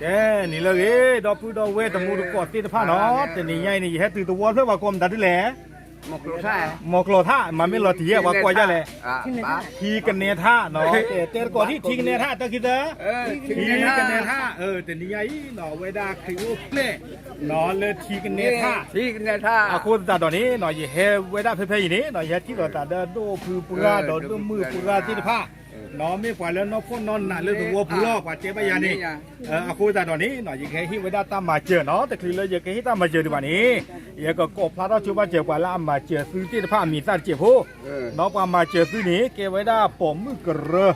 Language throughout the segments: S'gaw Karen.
အဲ နံၤလၢအဂ့ၤ ဒီပုၢ်ဒီဝဲၢ်တံၤသကိးသ့ၣ်တဖၣ်နီၤ, တနံၤညါအံၤန့ၣ် ယဟဲတုၤသဝီဖျၢၣ်ပှၤကိးမတၤဒ်လဲၣ်, မီၢ်ကျီၢ်ထၣ်, မီၢ်ကျီၢ်ထၣ် မၤမ့ၢ်လီၤတံၢ်ယဲၢ် ပှၤကွၢ်ယဲၢ်လဲၣ်, ထံကနဲထၣ်နီၤ, တဲသကိးထံ ထံကနဲထၣ် တၢ်ခံသၢ, ထံကနဲထၣ်, တနံၤညါအံၤနီၤ အဝဲဒၣ်ခရံာ်အိၣ်ဖျဲၣ်နီၤ လၢထံကနဲထၣ်, အဃိသတးဒီးန့ၣ်နီၤ ယဟဲဝဲဒၣ်ဖဲဖဲအံၤန့ၣ်နီၤ ယဟဲထံၣ်လိာ်သးဒီးဒိၣ်ဖုပှၢ်ဒီးဒိၣ်မုၣ်ပှၢ်သ့ၣ်တဖၣ် နီၤ မ့ၢ်ပှၤလၢနီၢ်ဖှီၣ်နီၢ်နးလၢသဝီပူၤလီၤ ပှၤတဲဘၣ်ယၤန့ၣ်, အဃိသတးဒီးန့ၣ်နီၤ ယကဟဲဟ့ၣ်ဝဲဒၣ်တၢ်မၤစၢၤနီၤ, တချုးလၢယကဟ့ၣ်တၢ်မၤစၢၤဒံးဘၣ်န့ၣ်, ယကကိးဖျါထီၣ်ဆိဘၣ်စၢၤပှၤလၢအမၤစၢၤသုသ့ၣ်တဖၣ်အမံၤသၣ်တစဲးဖိ, နီၤ ပှၤမၤစၢၤသုန့ၣ် ကဲဝဲဒၣ်ပိာ်မုၣ်ကရၢ,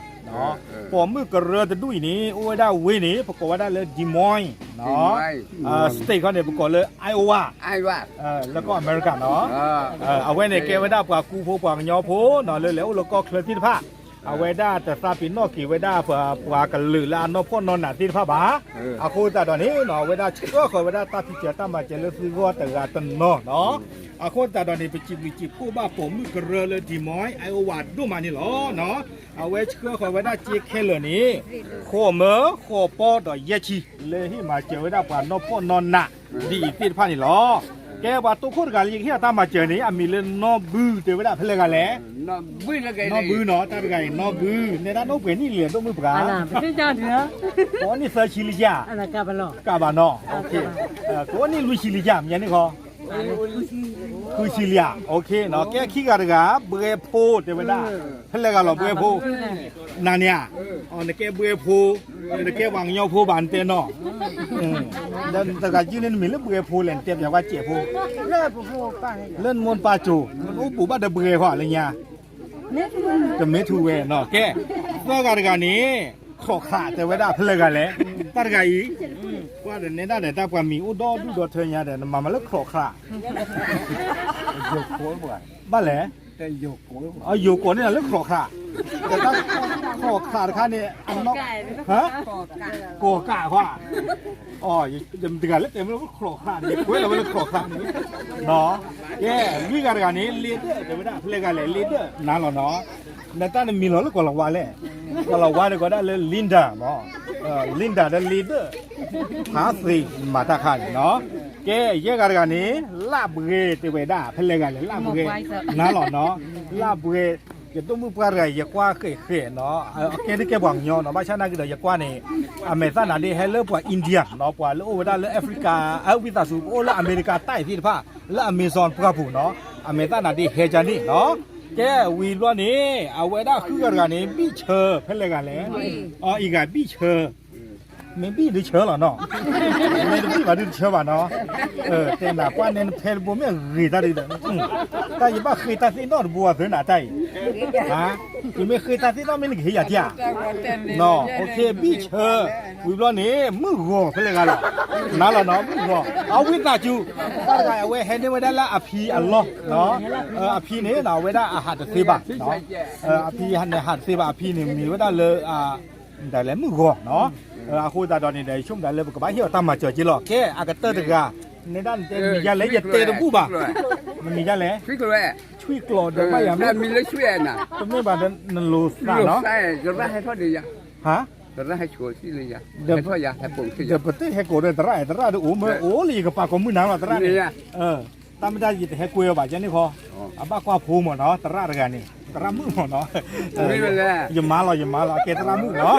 ပိာ်မုၣ်ကရၢတဒူၣ်အံၤန့ၣ် အိၣ်ဝဲဒၣ်ဝ့ၢ်န့ၣ် ပကိးဝဲဒၣ်လၢ Des Moines, state ခီန့ၣ် ပကိးလၢ Iowa လၢကီၢ်အမဲရကၤနီၤ, အဝဲန့ၣ်ကဲဝဲဒၣ်ပှၤကူဖိပှၤကညီဖိနီၤ လၢလဲၤအိၣ်လၢကီၢ်ချၢသ့ၣ်တဖၣ်, အဝဲဒၣ်တသးပ့ၤနီၣ်က့ၤဝဲဒၣ်ပှၤကလုာ်လၢအနီၢ်ဖှီၣ်နီၢ်နးသ့ၣ်တဖၣ်ဘၣ်, အဃိသတးဒီးန့ၣ်နီၤ အဝဲဒၣ်ဆှၢဃီၤဝဲဒၣ်တၢ်ဖံးစၢၤတၢ်မၤစၢၤလၢသုဂီၢ်တဂၤတနီၤနီၤ, အဃိသတးဒီးန့ၣ် ပစံးဘျုးစံးဖှိၣ်ဘၣ်ပိာ်မုၣ်ကရၢလၢ Des Moines Iowa ဒိၣ်မးန့ၣ်လီၤ. အဝဲဆှၢဃီၤဝဲဒၣ်စ့ခဲလၢာ်န့ၣ် ဃိးမၢဃိးပီဒီးယဲၢ်ဆံ လၢဟ့ၣ်မၤစၢၤဝဲဒၣ်ပှၤနီၢ်ဖှီၣ်နီၢ်နး ဒ်အံၤသ့ၣ်တဖၣ်န့ၣ်လီၤ. ကဲပှၤတိခိၣ်တဂၤလၢယကဟ့ၣ်အီၤတၢ်မၤစၢၤန့ၣ် အမံၤလၢနီၢ်ဘု တဲဝဲဒၣ်ဖဲလဲၣ်ဂၤလဲၣ်, နီၢ်ဘုနီၤ တၢ်တဂၤအံၤနီၢ်ဘု နဲဒၣ်နအိၣ်ပှဲၤနံၣ်လံ ဒိၣ်မုၣ်ပှၢ်, ကအိၣ်နံၣ်သၢဆံလံယၤ, ကးဘၣ်နီၤ, ကအိၣ်နံၣ်လွံၢ်ဆံလံယၤ မ့ၢ်န့ၣ်ခီ ဃုဆံလံဧါ, ကဲခံဂၤတဂၤ ဘှဲဖိတဲဝဲဒၣ်, ဖဲလဲၣ်ဂၤလီၤဘှဲဖိ, နၤန့ၣ်ဧါ, နကဲဘှဲဖိ, နကဲပှၤကညီဖိဘၣ်နတဲနီၤ, ဒီးတဂၤယုၢ်န့ၣ်နမံၤလၢဘှဲဖိလဲၣ် နတဲပျးကွၢ်စဲးဖိ, လၢနမိၢ်နပၢ်စိၤ နအိၣ်ဘူးဘၣ်ဒီးဘှဲဖိလၢညါ, တမ့ၢ်ထူဝဲနီၤ, ကဲ, သၢဂၤတဂၤန့ၣ် ချိးခးတဲဝဲဒၣ်ဖဲလဲၣ်ဂၤလဲၣ်, တၢ်တဂၤအံၤ, ကွၢ်ဒီးနဲဒၣ်ဒီးတၢ်ပှၤမံၤအိၣ်ဒီဒူၣ်ဒီထၢညါဒီး နမၤမၤလၢချိးခး ဘၣ်လဲၣ်, ယိၤကိးန့ၣ်လၢချိးခး, တၢ်ချိးခးတခါန့ၣ်, ကိးကးခွါ, တဂၤလၢတဲမ့ၢ်လၢချိးခးန့ၣ် ကွဲလီၤဝဲလၢချိးခးန့ၣ်, ကဲ, လွံၢ်ဂၤတဂၤန့ၣ် လ့ဒၢၣ်တဲဝဲဒၣ်ဖဲလဲၣ်ဂၤလဲၣ် လ့ဒၢၣ် နၤလီၤနီၤ, နတၢ်နမံၤလီၤလၢကိးလၤဝါလဲၣ်, ကိးလၤဝါန့ၣ်ကိးဒၣ်လၢ Linda မး, Linda ဒီးလ့ဒၢၣ်, ဖးသ့မၤတၢ်ခါန့ၣ်နီၤ, ကဲ, ယဲၢ်ဂၤတဂၤန့ၣ် လၢဘှဲတဲဝဲဒၣ်ဖဲလဲၣ်ဂၤလဲၣ် လၢဘှဲ, နၤလီၤနီၤ, လၢဘှဲ, ယဒိၣ်မုၣ်ပှၢ်တဂၤ ယကွၢ်ဃဲးဃဲးနီၤ, အကဲဒ်ကဲပှၤကညီနီၤ, ဘၣ်ဆၣ်နာ်က့ဒီးယကွၢ်န့ၣ်, အမဲာ်သၣ်နၤဒ်ဟဲလၢပှၤ India နီၤ, ပှၤလၢအိၣ်ဝဲဒၣ်လၢ Africa, အဝံသးစူၤ ပအိၣ်လၢအမဲရကၤတၢ်အံၤသ့ၣ်တဖၣ်, လၢ Amazon ပှၢ်ပူၤနီၤ, အမဲာ်သၣ်နၤဒ်ဟဲကန့ၣ်နီၤ, ကဲ, ဝံၤဘျီန့ၣ် အဝဲဒၣ်ဃုဂၤတဂၤန့ၣ် ဘံၣ်ဆၢဖဲလဲၣ်ဂၤလဲၣ်, အံၤဂၤဘံၣ်ဆၢ မ့ၢ်ဘံၣ်ဒုးဆၢလီၤနီၤ, မ့ၢ်တဘံၣ်ဘၣ်ဒုးတဆၢဘၣ်နီၤ, တဲနၤပှၢ်နဲနဖဲတဘိမ့ၢ်ဂ့ၤတၢ်ဒုးဒီး, တၢ်ယဘၣ်ဃ့တၢ်သ့ၣ်နီၣ်တဘိအသၢနၤတၢ်အံၤ, ယမ့ၢ်ဃ့တၢ်သ့ၣ်နီၣ်မ့ၢ်နကဟ့ၣ်ယၤတၢ်ဧါ, ဘံၣ်ဆၢ, ဝံၤဘျီန့ၣ် မုၢ်ဂီၤဖဲလဲၣ်ဂၤလီၤ, နၤလီၤနီၤ မုၢ်ဂီၤ, အဝံသးစူၤ, တၢ်တဂၤအဝဲဟဲန့ၢ်ဝဲဒၣ်လၢအဖံအလီၢ်, အဖံန့ၣ် အဝဲဒၣ်အဟးတသ့ဘၣ်, အဖံန့ၣ်ဟးတသ့ဘၣ် အဖံန့ၣ်မံၤဝဲဒၣ်လၢ ဒ်လဲၣ် မုၢ်ဂီၤနီၤ, အဃိသတးဒီးန့ၣ်ဒီး ယဆိကမိၣ်ဒၣ်လၢပကဘၣ်ဟ့ၣ်အီၤတၢ်မၤစၢၤက့လီၤ, ကဲ အကတၢၢ်တဂၤ, နဲဒၣ်နတဲနမံၤယါလဲၣ် ယတဲတဘူၣ်ဘၣ်, နမံၤယါလဲၣ်, ဆွံကျိးဒီးဘၣ်ယၤမ့ၢ်, တမ့ၢ်ဘၣ်ဒီးနလိၤသးနီၤ, ဟါ, ဒီးပတဟဲကိးဒီးသရၣ် သရၣ်ဒီးအိၣ်မ့ၢ်အိၣ်လၢယကပာ်ကိးမုၢ်နၤလီၤ သရၣ်န့ၣ် တၢ်မ့ၢ်တၢ်ယတဟဲကွဲအီၤဘၣ် ယဲန့ၣ်ခီ, အဘၣ်ကွၢ်ဖိမ့ၢ်နီၤ သရၣ်တဂၤန့ၣ် သရၣ်မုၣ်မ့ၢ်နီၤ, ယမၤလီၤ ယမၤလီၤ အကဲသရၣ်မုၣ်နီၤ,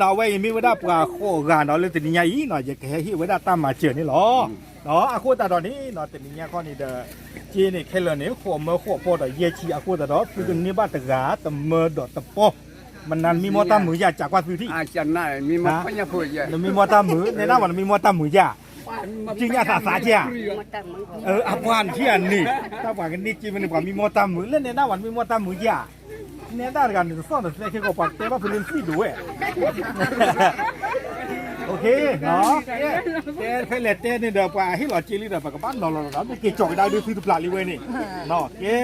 အဝဲအံၤမ့ၢ်ဝဲဒၣ်ပှၤဃိးဂၤနီၤ လၢတနံၤညါအံၤနီၤ ယကဟဲဟ့ၣ်ဝဲဒၣ်တၢ်မၤစၢၤန့ၣ်လီၤ, အဃိသတးဒီးန့ၣ်နီၤ တနံၤညါခီန့ၣ်ဒီး က့န့ၣ်ခဲလၢာ်န့ၣ် ဃိးမၢဃိးပီၢ်ဒီးယဲၢ်ဆံ အဃိသတးဒီး သုကန့ၢ်ဘၣ်တဂၤ တမၢဒီးတပီၢ်, မနၤနမံမီၢ်တၢ်မုာ်ယၤ ကးကွၢ်သုထံၣ် နမံမီၢ်တၢ်မုာ် နဲဒၣ်ဝဲနမံမီၢ်တၢ်မုာ်ယၤ, ကညးသးသးက့ဧါ, အပှၤနထံၣ်အန့ၣ်, တၢ်ပှၤကန့ၢ်က့မ့ၢ်န့ၣ် ပှၤမံမီၢ်တၢ်မုာ် လၢနဲဒၣ်ဝဲနမံမီၢ်တၢ်မုာ်ယၤ, နဲဒၣ်တဂၤန့ၣ် တသီၣ်တသဲခဲကီး ပှၤတဲဘၣ်ဖဲလၢနသံၣ်ဒိၣ်ဝဲ ကဲ, ဖဲလဲၣ်တဲန့ၣ်ဒီး ပှၤဟ့ၣ်လီၤစ့လံဒီး ပကဘၣ်နီၤလီၤဒီး မ့ၢ်က့ၤကၠီၤကဒါဒုးသုတပျၢ်လံဝဲန့ၣ်, ကဲ,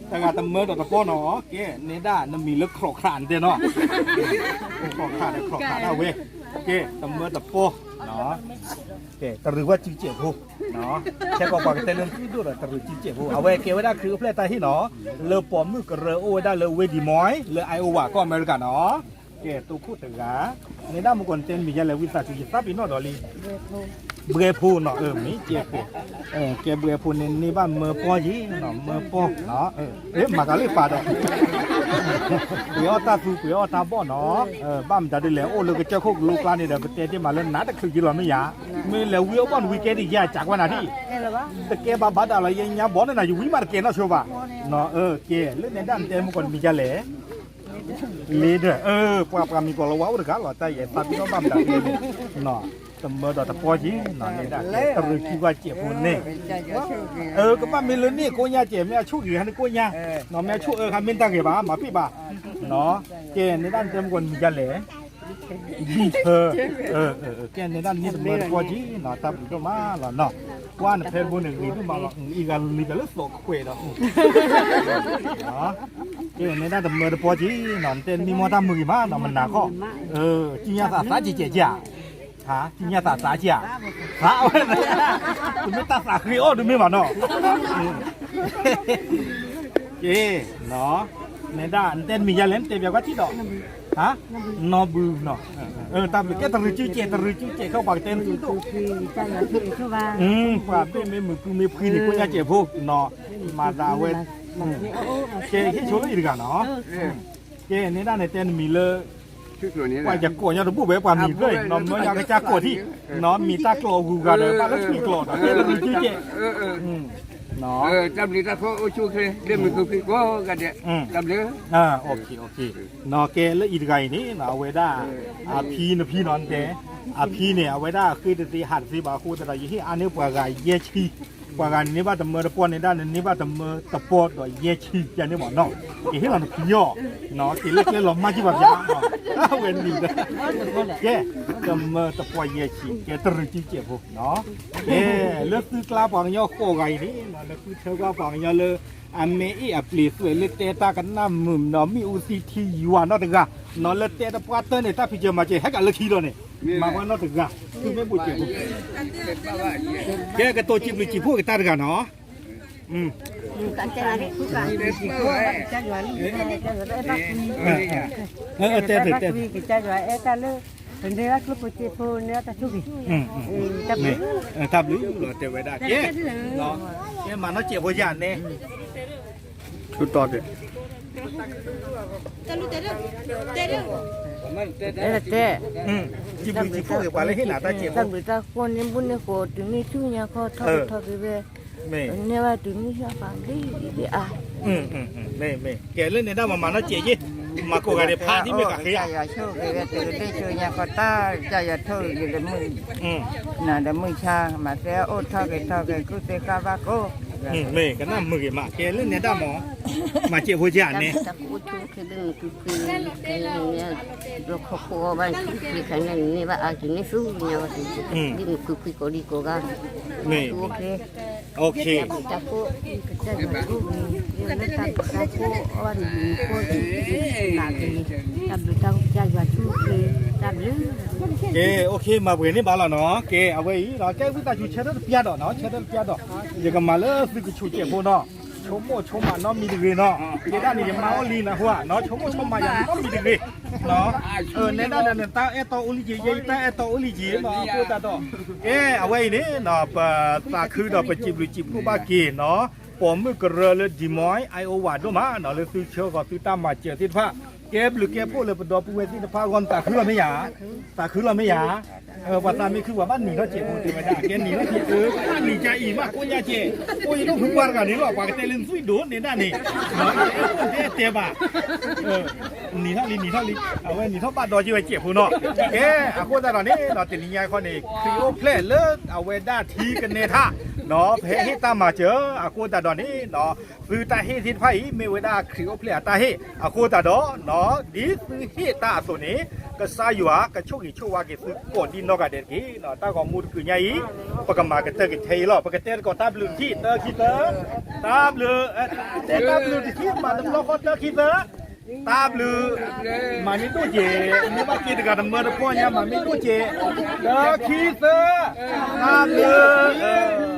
တဂၤတမၢဒီးတပီၢ်နီၤ, ကဲ, နဲဒၣ်နမံၤလၢချိးခးနတဲနီၤ, ချိးခးဒီးချိးခးဒၣ်ဝဲ, ကဲ, တမၢတပီၢ်, ကဲ, တရံးဝဲစုစဲးဖိ, ခဲကီးပှၤကတဲလၢသုဒိၣ်ဒီးတရံးစုစဲးဖိ အဝဲကဲဝဲဒၣ်ခရံာ်အိၣ်ဖျဲၣ်တၢ်ဟ့ၣ်နီၤ, လၢပိာ်မုၣ်ကရၢအိၣ်ဝဲဒၣ်လၢဝ့ၢ် Des Moines လၢ Iowa ကီၢ်အမဲရကၤနီၤ, ကဲ, တိခိၣ်တဂၤ နဲဒၣ်မုၢ်ကီၢ်နတဲနမံၤယါလဲၣ် ဝံသးစူၤ ယသးပ့ၤနီၣ်ဒီးလံ ဘှဲဖိနီၤ မ့ၢ်ကဲဖိ ကဲဘှဲဖိန့ၣ် န့ၢ်ဘၣ်မၢပီၢ်ယံၤနီၤ မၢပီၢ်နီၤ မၤကၤလၢပာ်ဒီး ကွဲးအီၣ်တၢ်သူ ကွဲးအီၣ်တၢ်ဘီၣ်နီၤ ဘၣ်မတၤဒ်လဲၣ် အိၣ်လၢကစၢၢ်ခိၣ်ကလိကျါန့ၣ်ဒီး ပတဲတ့ၢ်မးလၢနးတချုးက့ၤလီၤမ့ၢ်ယါ မ့ၢ်လဲၤဝံအီၣ်ဘီၣ်နဝံကဲဒ်ယါ ကးကွၢ်နၤဒ် တကဲဘၣ်ဘၣ်ဒၣ်လီၤ ယညါဘီၣ်န့ၣ်နၤ ယဝံမးတကဲနီၢ်ဆိဘၣ် ကဲ လၢနဲဒၣ်နတဲမုၢ်ကီၢ်နမံၤယါလဲၣ် လ့ဒၢၣ် ပှၤပှၤမံၤကီၢ်လၢဝါအိၣ်တဂၤလီၤ တၢ်ယဲသးပ့ၤနီၣ်ဘၣ်မတၤဒ်လဲၣ် တမၢဒီးတပီၢ်က့ၤ နဲဒၣ် တရံးစုဘၣ်စဲးဖိန့ၣ် ကဘၣ်မ့ၢ်လၢန့ၣ်ကိးညါစဲး မ့ၢ်အဆိၣ်ဂ့ၤဟဲန့ၣ်ကိးညါ မ့ၢ်အဆိၣ်အၢခါမ့ၢ်တၢ်ဂ့ၤဘၣ် မၤပ့ၢ်ဘၣ် ကဲ နဲဒၣ်နတဲမုၢ်ကီၢ်နမံၤယါလဲၣ် ဘံၣ်ထၢ ကဲ နဲဒၣ်န့ၣ်တမၢတပီၢ်က့ၤနီၤ တၢ်ဘျုးဒိၣ်မးလီၤနီၤ ကွၢ်နဖဲတဘိန့ၣ် ဂ့ၤဒိၣ်မးလီၤ အံၤဂၤလံၤတၢ်လၢသီၣ်ခွဲးဒီး ကဲ နဲဒၣ်တမၢတပီၢ်က့ၤနီၤ နတဲနမံမီၢ်တၢ်မုာ်ဂ့ၤမးနီၤ မနၤခီ ကံညါသးသးကဲးကဲးကဲး ဟါ ကံညါသးသးကဲး သးဝဲ တမ့ၢ်တၢ်သးဃ့အီၣ်တမ့ၢ်ဘၣ်နီၤ ကဲ နဲဒၣ် နတဲနမံၤယါလဲၣ် နတဲပၠးကွၢ်ထံၣ်ဒီး ဟါ နီၢ်ဘုနီၤ တၢ်ဘျုးကဲတရံးစုကဲး တရံးစုကဲး ခဲပှၤကတဲနသုဒိၣ် ပှၤဘ့ၣ်မ့ၢ်မုာ်ကုမ့ၢ်ဖှံန့ၣ် ကိးညါစဲးဖိနီၤ မၤသးဝဲ ကဲ ဟ့ၣ်ဆိလၢအံၤတဂၤနီၤ ကဲ နဲဒၣ်န့ၣ်တဲနမံၤလၢ ပှၤယကိးညီတဘူၣ်ဝဲ ပှၤမံၤဖျၢၣ်အံၤ နီၤ မၢယၤကစၢ်ကိးထံၣ် နီၤ မံၤတၢ်ကျိာ်အဂုၤအဂၤဒီး ဘၣ်လၢထံကျိာ်ဒီး ကဲတရံးစုကဲး တၢ်ဘျုးတၢ်ဖှိၣ်အိၣ်ဆူၣ်ချ့ လၢမုာ်ခုဖှံကိးဂၤဒဲး တၢ်ဘျုး နီၤ ကဲလၢအံၤတဂၤအံၤန့ၣ် အဝဲဒၣ် အဖံနဖံနီၤ နတဲ အဖံန့ၣ် အဝဲဒၣ်ဃ့တသ့ဟးတသ့ဘၣ်အဃိသတးဒီး ယဟ့ၣ်အါန့ၢ်ပှၤဂၤယဲၢ်ဆံ ပှၤဂၤန့ၣ်န့ၢ်ဘၣ်တမၢတပီၢ် နဲဒၣ်န့ၣ်န့ၢ်ဘၣ်တမၢတပီၢ်ဒီးယဲၢ်ဆံ ယၤန့ၣ်မ့ၢ်နီၤ ကဟ့ၣ်လီၤနဖံညီ က့ၤလၢကျဲလီၤမၢ်ကံၢ်ပှၤပၠး အဝဲန့ၣ် ကဲ တမၢတပီၢ်ယဲၢ်ဆံ ကဲတရံးစုကဲးဖိ ကဲ လၢသုကျါပှၤကညီဃိးဂၤအံၤန့ၣ် နဃုထၢကွၢ်ပှၤကညီလၢ အမ့ၢ်အ့ၣ်အပျ့ၤသွဲးလၢတဲတၢ်ကနၣ်မုာ်နီၤ မ့ၣ်အူသံထံယွၤနီတဂၤ နီၤလၢတဲတပှၢ်တၢၢ်န့ၣ် တၢ်ဖံးစၢၤမၤစၢၤ ဟဲကၤလၢခံလီၤန့ၣ် မၤပှၤနီတဂၤ သုမ့ၢ်ဘိးစဲးဖိ ကဲကတိၤစံးဘျုးစံးဖှိၣ်က့ၤတၢ်တဂၤနီၤ တဲ တဲ တဲ တၢ်ဘျုးလီၤတဲဝဲဒၣ်ကဲ ကဲမၤနီၢ်စဲးဖိယၤန့ၣ် ဆူတီၢ်က့ၤ တဲ စံးဘျုးစံးဖှိၣ်က့ၤပှၤလၢဟ့ၣ်နၤတၢ်စဲးဖိ တၢ်ဘျုးတၢ်ဖှိၣ်န့ၣ် ဘူၣ်န့ၢ်ဃိးတုၤန့ၢ်ဆူညါခီထီၣ်ကထီၣ်က့ၤဝဲ န့ၢ်ဝဲတုၤန့ၢ်ဆူအပှၤဒ်အါ မ့ၢ် ကဲလၢန့ၣ်ဒၣ်မၤမၤနီၢ်စဲးယ့ၣ် မၤကိးဂၤဒဲးဖးဒ်မ့ၢ်ကဃ့ဧါ ယဆိၣ်ဂ့ၤဝဲတုၤကတၢၢ်ဆူညါခီတၢ် ကစၢ်ယွၤဆိၣ်ဂ့ၤလၢမုၢ် နၤဒီးမုၢ်ဆါ မၤသဲအိၣ်ထီၣ်က့ၤထီၣ်က့ၤ ကူၣ်သ့ကါဘၣ်ကိး မ့ၢ်ကနၣ်မုာ်ဂ့ၤမး ကဲလၢနဲဒၣ်မး မၤစဲးဖိယၤန့ၣ် တၢ်ခိၣ်အိၣ်ဆူၣ်ချ့ဒ်မုၢ်ခုဖှံ ခဲန့ၣ် လီခီခိၣ်အီၣ်ဘၣ်ခုဖှံခဲန့ၣ် န့ၢ်ဘၣ်အါက့ၤန့ၢ်ဆူညါဝဲ ဒ်မုၢ်ခုဖှံကိးဒံကိးဂၤ မ့ၢ် တၢ်ခိၣ် တၢ်ခိၣ် ကစၢ်ယွၤဆိၣ်ဂ့ၤ လၢတၢ်ဘျုးတၢ်ဖှိၣ်အီၣ်ဘၣ်န့ၣ် မ့ၢ်ခိၣ်ဒံ ဘၣ်က့ၤ တၢ်ဘျုးတၢ်ဖှိၣ်ကစၢ်ယွၤဆိၣ်ဂ့ၤ တၢ်ဘျုး ကဲ OK မၤပှဲၤန့ၢ်ဘၣ်လီၤနီၤ ကဲ အဝဲအံၤ ကဲဝံသးစူၤဆၢထၢၣ်တပျၢ်ဒီးနီၤ ဆၢထၢၣ်တပျၢ်ဒီး ယကမၤလၢသုကဆူးစဲးဖိနီၤ ဆိကမိၣ်ဆိကမးနီတမံၤတဂ့ၤနီၤ ယဲဒၣ်န့ၣ် ယမါအိၣ်လံနဟူဧါ ဆိကမိၣ်ဆိကမးယၤနီတမံၤတဂ့ၤ နဲဒၣ်ဒီးနတၢ်အဲၣ်တီအိၣ်လံက့ၤ ယဲယတၢ်အဲၣ်တီအိၣ်လံက့ၤနီၤ အဃိသတးဒီး ကဲ အဝဲအံၤန့ၣ် ပသးခုဒီးပစံးဘျုးစံးဖှိၣ်ဘၣ်က့ၤနီၤ ပိာ်မုၣ်ကရၢလၢ Des Moines Iowa ဒိၣ်မးနီၤ လၢသုဆှၢဃီၤသုတၢ်မၤစၢၤသ့ၣ်တဖၣ် ကဲဘျုးကဲဖှိၣ်လၢပဒီပုၢ်ဝဲၢ်သ့ၣ်တဖၣ်အဂီၢ် နသးခုလီၤမ့ၢ်ဧါ သးခုလီၤမ့ၢ်ဧါ ပှၤသးမ့ၢ်ခုပှၤဘၣ်နံၤထီၣ်စဲးဖိတဲဝဲဒၣ် ကဲနံၤထီၣ်စဲး အၢ နံၤကအံၤမးကိးညါစဲး အိၣ်ယဒိၣ်ဖုပှၢ်တဂၤန့ၣ်လီၤ ပှၤကတဲလၢနသွံၣ်ဒိၣ်န့ၣ်ဒၣ်န့ၣ် တဲတဲဘၣ် နံၤထီၣ်လံ နံၤထီၣ်လံ အဝဲနံၤထီၣ်ဘၣ်ဒီက့ၤဝဲစဲးဖိနီၤ ကဲ အဃိသတးဒီးန့ၣ် တနံၤညါခီန့ၣ် ခရံာ်အိၣ်ဖျဲၣ်လၢအဝဲဒၣ်ထံကနဲထၣ် ပဟဲဟ့ၣ်တၢ်မၤစၢၤ အဃိသတးဒီးန့ၣ် သုတၢ်ဟ့ၣ်သ့ၣ်တဖၣ်အံၤ မ့ၢ်ဝဲဒၣ်ခရံာ်အိၣ်ဖျဲၣ်အတၢ်ဟ့ၣ် အဃိသတးဒီး ဒ်သုဟ့ၣ်တၢ်အသိးန့ၣ် ကစၢ်ယွၤကဆိၣ်ဂ့ၤဆိၣ်ဝါက့ၤသုကိးဒံနီၢ်ဂၤဒဲးတက့ၢ်. တၢ်ဂီၤမူတကုးညါအံၤ ပကမၤကတၢၢ်က့ၤထဲအံၤလီၤ. ပကတဲသကိးတၢ်ဘျုးတထံၣ် တၢခံသၢ, တၢ်ဘျုး, တဲတၢ်ဘျုးတထံၣ် မၤတဘျီဃီ တၢခံသၢ, တၢ်ဘျုး, မၤမ့ၢ်ဒိၣ်က့ၤ, မ့ၢ်ဘၣ်က့ၤတဂၤတမၢတပီၢ်ညါ မၤမ့ၢ်ဒိၣ်က့ၤ, တၢခံသၢ, တၢ်ဘျုး